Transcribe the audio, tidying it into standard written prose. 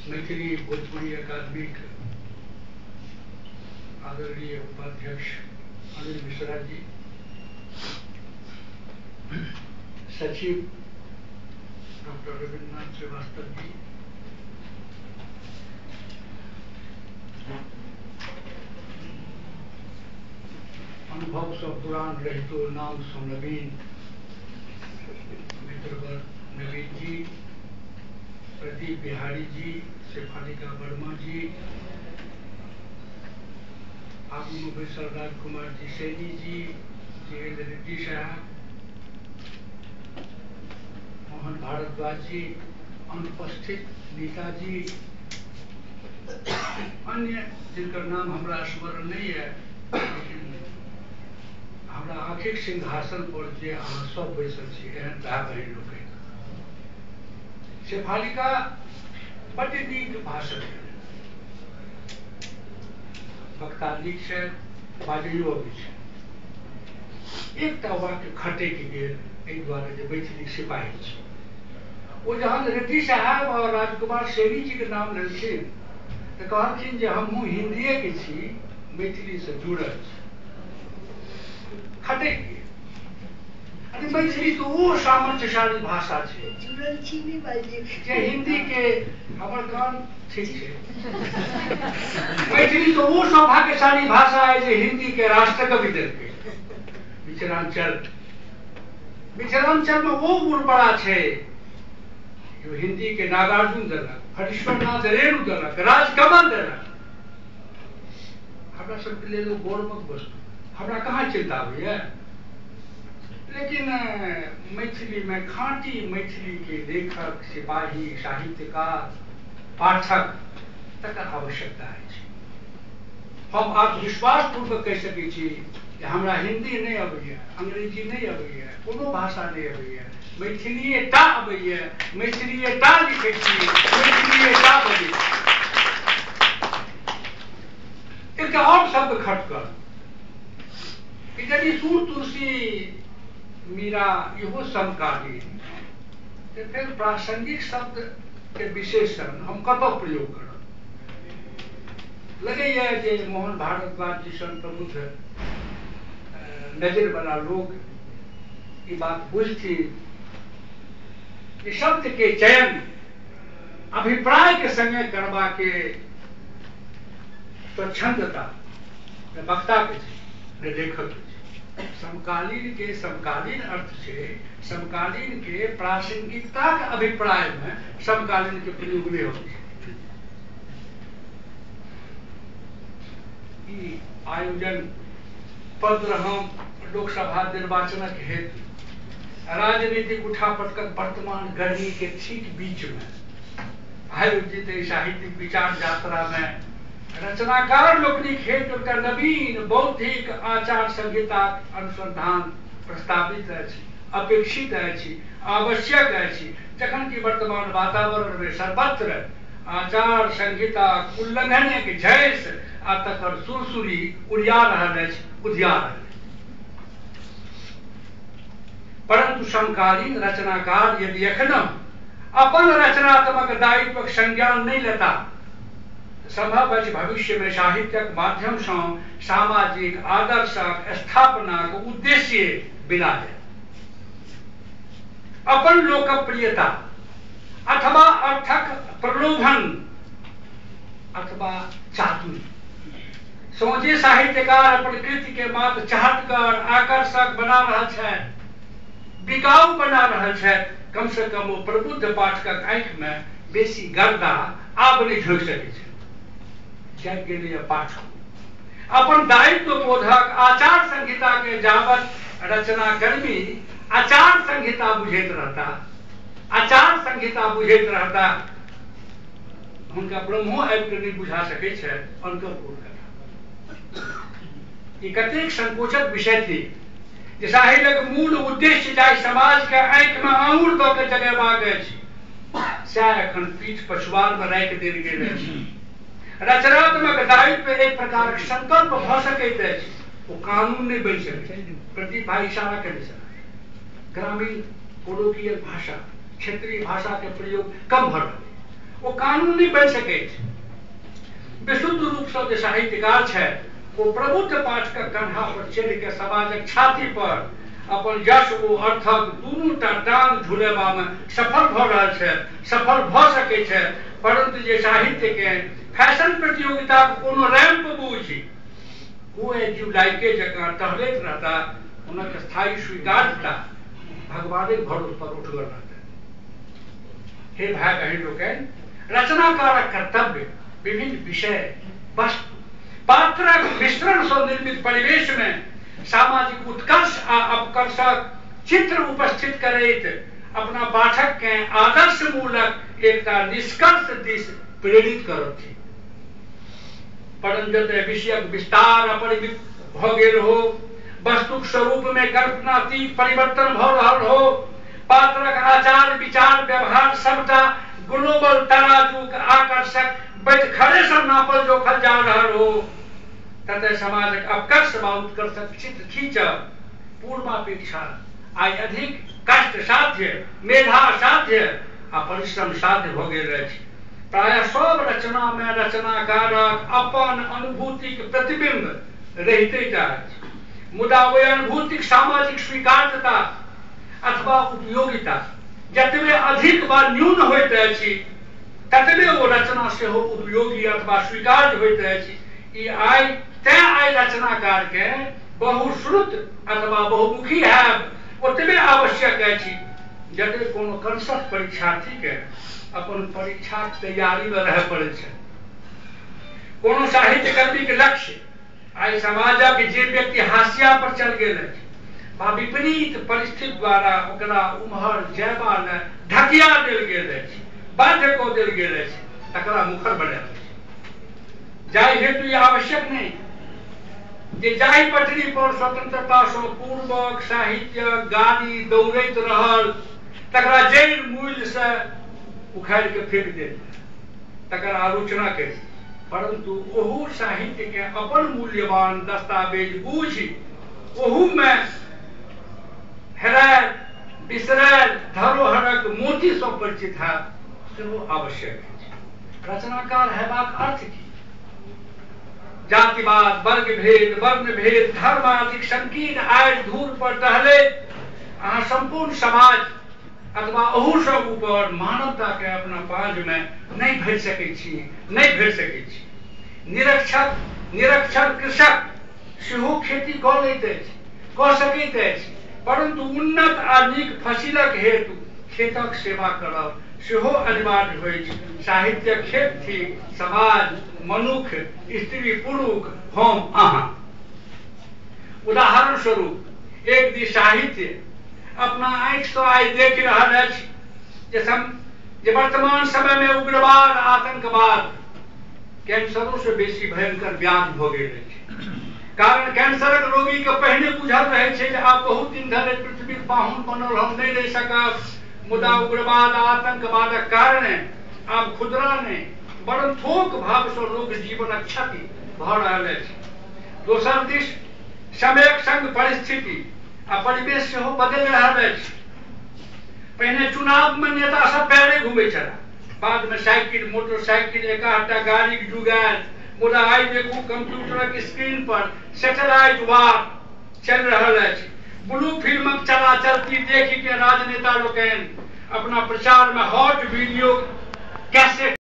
मैथिली भोजपुरी अकादमीक आदरणीय उपाध्यक्ष अनिल मिश्रा जी, सचिव डॉक्टर रविन्द्रनाथ श्रीवास्तव जी, अनुभव से पुरान रहितो नाम सो नवीन मित्रवर नवीन जी, प्रदीप बिहारी जी, शेफालिका वर्मा जी, आगू में बैसल राजकुमार जी सैनी जी, जे एल रेड्डी साहब, मोहन भारद्वाज जी, अनुपस्थित नीता जी, अन्य जिनकर नाम हमरा स्मरण नहीं है, लेकिन हमरा आँखिक सिंहासन पर जे अहाँ सब बैसल छी एहन भाय बहिन लोकनि। शेफालिका बड्ड नीक भाषण केलनि, वक्ता नीक छै, बाजैयो अबै छै। एकटा वाक्य खटकि गेल एहि दुआरे जे मैथिली सिपाही छी। ओ जहन रेड्डी साहब और राजकुमार सैनी जी के नाम लेलखिन तऽ कहलखिन जे हमहूँ हिंदीए के छी, मैथिली से जुड़ल छी। खटकि गेल। अरे मैथिली तो वो सामर्थ्यशाली भाषा छै, जुड़ल छी नहि बाजै जे हिंदी के हमर कान ठीक छै। मैथिली तो वो सौभाग्यशाली भाषा है जे हिंदी के राष्ट्रकवि देलकै। मिथिलांचल, मिथिलांचल में वो उर्वरा छै जो हिंदी के नागार्जुन देलक, हरीश्वरनाथ रेणु देलक, राजकमल देलक। हमरा सबके लेल गौरवक वस्तु, हमरा कहाँ चिंता होइए। लेकिन मैथिली में खाँटी मैथिली के लेखक, सिपाही, साहित्यकार, पाठक तकर आवश्यकता अछि। हम आत्मविश्वास पूर्वक कहि सकै छी जे हमरा हिंदी नहि अबैए, अंग्रेजी नहि अबैए, कोनो भाषा नहि अबैए, मैथिलीए टा अबैए, मैथिलीए टा लिखै छी, मैथिलीए टा बजै छी। एकटा और शब्द खटकल कि यदि सूर तुलसी मीरा इहो समकालीन, तऽ फेर प्रासंगिक शब्द के विशेषण हम कतऽ प्रयोग करब। लगैए जे मोहन भारद्वाज जी सन प्रबुद्ध नजर वाला लोग ई बात बुझथिन कि शब्द के चयन अभिप्राय के संगे करबा के स्वच्छंदता न वक्ता के छै न लेखक के छै। समकालीन के समकालीन अर्थ छै, समकालीन के प्रासंगिकता के अभिप्राय में समकालीन के प्रयोग नहीं होइ छै। ई आयोजन 15 लोकसभा निर्वाचनक हेतु राजनीतिक उठापटकक वर्तमान गर्मी के ठीक बीच में आयोजित एहि साहित्यिक विचार यात्रा में रचनाकार लोकनिक हेतु एकटा नवीन बौद्धिक आचार संहिताक अनुसंधान प्रस्तावित अछि, अपेक्षित अछि, आवश्यक अछि। जखन कि वर्तमान वातावरण में सर्वत्र आचार संहिता उल्लंघनक झैस आ तकर सुरसुरी उड़िया रहल अछि, उधिया रहल अछि। परंतु समकालीन रचनाकार यदि एखनो अपन रचनात्मक दायित्वक संज्ञान नहि लेता, संभव अछि भविष्य में साहित्यक माध्यम सँ सामाजिक आदर्शक स्थापनाक उद्देश्य बिला जाय। अपन लोकप्रियता अथवा अर्थक प्रलोभन अथवा चातुर्य सोझे साहित्यकार अपन कृति के मात्र चहटगर आकर्षक बना रहल छथि, बिकाऊ बना रहल छथि, कम से कम ओ प्रबुद्ध पाठकक आँखि में बेसी गर्दा आब नहि झोंकि सकै छै। जागि गेलैए पाठक अपन दायित्व बोधक आचार संहिता के जावत रचनाकर्मी आचार संहिता बुझैत रहता, आचार संहिता बुझैत रहता, हुनका ब्रह्मो आबि कऽ नहि बुझा सकै छै अनकर कोन कथा। ई कतेक संकोचक विषय थिक जे साहित्यक मूल उद्देश्य जाहि समाज के आँखि में आंगुर दऽ के जगेबाक अछि, सएह एखन पीठ पछुआर में राखि देल गेल अछि। रचनात्मक दायित्व एक प्रकारक संकल्प भऽ सकैत अछि, ओ कानून नहि बनि सकैत। प्रदीप भाई इशारा केने छलाह, ग्रामीण कोलोकियल भाषा, क्षेत्रीय भाषा के प्रयोग कम भऽ रहल। ओ कानून नहि बनि सकैत। विशुद्ध रूपसँ जे साहित्यकार छथि ओ प्रबुद्ध पाठकक कन्हा पर चढ़ि के समाजक छाती पर अपन यश ओ अर्थक दुनू टा टांग झुलेबामे सफल भऽ रहल छथि, सफल भऽ सकैत छथि। परंतु जे साहित्यके फैशन प्रतियोगिताक कोनो रैंप बूझि ओ लाइके जकाँ टहलैत रहता, हुनक स्थायी स्वीकार्यता भगवानक भरोस पर उठल रहता। हे भाई बहन लोकनि, रचनाकारक कर्तव्य विभिन्न विषय वस्तु पात्रक मिश्रण सँ निर्मित परिवेश में सामाजिक उत्कर्ष आ अपकर्षक चित्र उपस्थित करैत अपना पाठक के आदर्श मूलक एकटा निष्कर्ष दिस प्रेरित करब थिक। परंतु जतय विषयक विस्तार अपरिमित भऽ गेल हो, वस्तुक स्वरूप में कल्पनातीत परिवर्तन भऽ रहल हो, पात्रक आचार विचार व्यवहार सबटा ग्लोबल तराजूक आकर्षक बैठखड़े सँ नापल जोखल जा रहल हो, ततय समाजक अपकर्ष वा उत्कर्षक चित्र खींचब पूर्वापेक्षा आइ अधिक कष्ट साध्य, मेधा साध्य आ परिश्रम साध्य भऽ गेल अछि। प्रायः सब रचना में रचनाकारक अपन अनुभूतिक प्रतिबिंब रहिते टा अछि, मुदा ओहि अनुभूतिक सामाजिक स्वीकार्यता अथवा उपयोगिता जतबे अधिक वा न्यून होइत अछि ततबे ओ रचना सेहो उपयोगी अथवा स्वीकार्य होइत अछि। ई आइ तैं आइ रचनाकार के बहुश्रुत अथवा बहुमुखी हैब ओतबे आवश्यक अछि जतबे कोनो कंसक परीक्षार्थी के अपन परीक्षाक तैयारी में रहय पड़ैत छै। कोनो साहित्यकर्मीक लक्ष्य आइ समाजक जे व्यक्ति हाशिया पर चल गेल अछि वा विपरीत परिस्थिति द्वारा ओकरा उम्हर जयबा लए ढकिया देल गेल अछि, बाध्य कऽ देल गेल अछि, तकरा मुखर बनायल अछि। जाहि हेतु ई आवश्यक नहि जे जाहि पटरी पर स्वतंत्रता सँ पूर्वक साहित्यक गाड़ी दौड़ैत रहल तकरा जड़ि मूल से उखाड़ि के फेंक देल, तकर आलोचना करी, परंतु ओहू साहित्य के अपन मूल्यवान दस्तावेज बूझि ओहू में हेरायल बिसरायल धरोहरक मोती सँ परिचित हैब सेहो आवश्यक अछि। रचनाकार हेबाक अर्थ की? जातिवाद, वर्ग भेद, वर्ण भेद, धर्म आदिक संकीर्ण आड़ि धूर पर टहलैत अहाँ संपूर्ण समाज अथवा ओहू सँ ऊपर मानवता के अपना पाँज में नहि भरि सकैत छी, नहि भरि सकैत छी। निरक्षर कृषक सेहो खेती कऽ लैत अछि, कऽ सकैत अछि, परंतु उन्नत आ नीक फसिलक हेतु खेतक सेवा करब सेहो अनिवार्य होइछ। साहित्यक खेत थिक समाज, मनुख, स्त्री, पुरुष, हम अहाँ। उदाहरण स्वरूप एक दिस साहित्य अपना आँखि सँ आइ देख रहल अछि जे वर्तमान समय में उग्रवाद, आतंकवाद कैंसरों से बेसी भयंकर व्याधि भऽ गेल अछि। कारण कैंसरक रोगी के पहिने बुझल रहै छै जे आब बहुत दिन धरि पृथ्वीक पाहुन बनल हम नहि रहि सकब, मुदा उग्रवाद आतंकवादक कारणे आब खुदरा नहि वरन् थोक भाव सँ लोक जीवनक क्षति भऽ रहल अछि। दोसर दिस समयक संग परिस्थिति आ परिवेश सेहो बदलि रहल अछि। पहिने चुनाव में नेता सब पैरे घूमै छलाह, बाद में साइकिल, मोटरसाइकिल, एकाधटा गाड़ीक जुग आयल, मुदा आइ देखू कंप्यूटरक स्क्रीन पर सैटेलाइट वार चलि रहल अछि। ब्लू फिल्मक चला चलती देखि के राजनेता लोकनि अपना प्रचार में हॉट वीडियो कैसेट